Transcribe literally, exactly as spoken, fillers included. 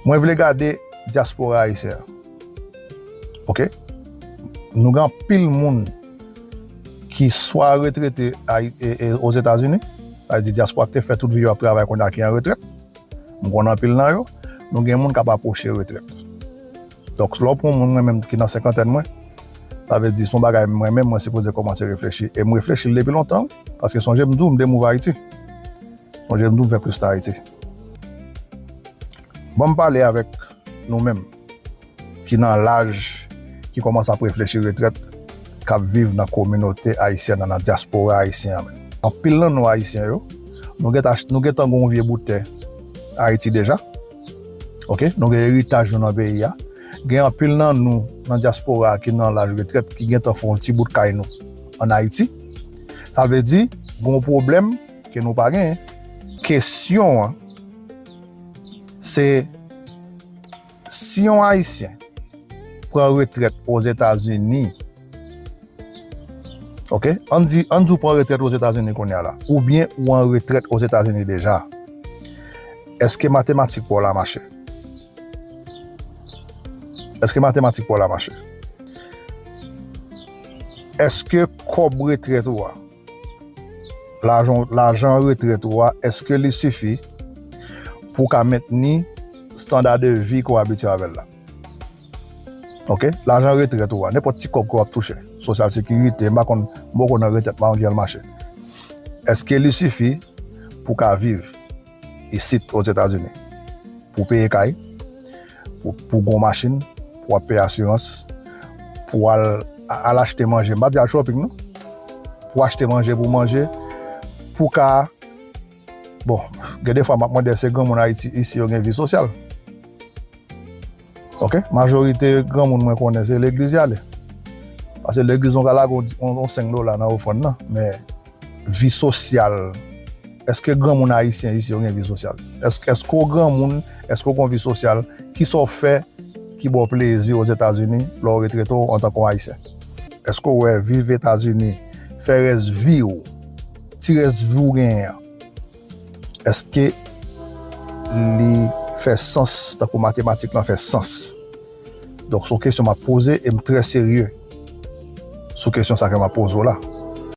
Mwen vle gade dyaspora ayisyen an. Oke? Nou gen anpil moun ki swa retrete Ozetazini, sa vle di dyaspora ki te fè tout vi yo ap travay kounye a ki an retrèt. M konnen anpil nan yo, nou gen moun k ap apwoche retrèt. Donk, lè w pran yon moun mwen menm ki nan senkantèn mwen, sa vle di se yon bagay mwen menm mwen sipoze kòmanse reflechi. E m reflechi l depi lontan, paske sonje m di w m de move Ayiti. Sonje m di w m fè plis nan Ayiti. Ban m pale avèk nou menm ki nan laj ki kòmanse ap reflechi retrèt, k ap viv nan kominote ayisyèn nan, nan dyaspora ayisyen an menm. Anpil nan nou ayisyen yo, nou gentan nou gentan gen yon vye bout tè Ayiti deja. Oke, nou gen eritaj nou nan peyi a. Gen anpil nan nou nan dyaspora ki nan laj retrèt ki gentan fè yon ti bout kay nou ann Ayiti. Sa vle di gen yon pwoblèm ke nou pa genyen. Kesyon an se si yon ayisyen pran retrèt Ozetazini, oke, ann di ann di w pran retrèt Ozetazini kounye a la, oubyen ou an retrèt Ozetazini deja, èske matematik pa w la mache? Èske matematik pa w la mache? Èske kòb retrèt ou a, lajan lajan retrèt ou a, èske li sifi pou w ka mentni standa de vi ke w abitye avè l la? Oke? Lajan retrèt ou a, nenpòt ti kòb ke w ap touche, sosyal sekirite, m pa konn, m poko nan retrèt, m pa konn kijan l mache. Èske li sifi pou w ka viv isit Ozetazini? Pou w peye kay, pou pou w gen yon machin, pou w ap peye asirans, pou w al al achte manje, m pa di al shopping non, pou w achte manje pou w manje, pou w ka Bon, gen de fwa m ap mande èske granmoun Ayiti isi yo gen vi sosyal? Oke, majorite granmoun mwen konnen se legliz y ale. Paske legliz nou ka lage yon senk dola nan ofrann nan, men vi sosyal, èske granmoun ayisyen isi yo gen vi sosyal? Èske w granmoun, èske w gen vi sosyal? Kisa w fè ki ba w plezi Ozetazini lè w retrete w antanke yon ayisyen? Èske w wè viv Etazini, fè rès vi w, ti rès vi w genyen an, èske li fè sans tankou matematik lan fè sans? Donk se yon kesyon m ap poze e m trè serye sou kesyon sa ke m ap poze w la.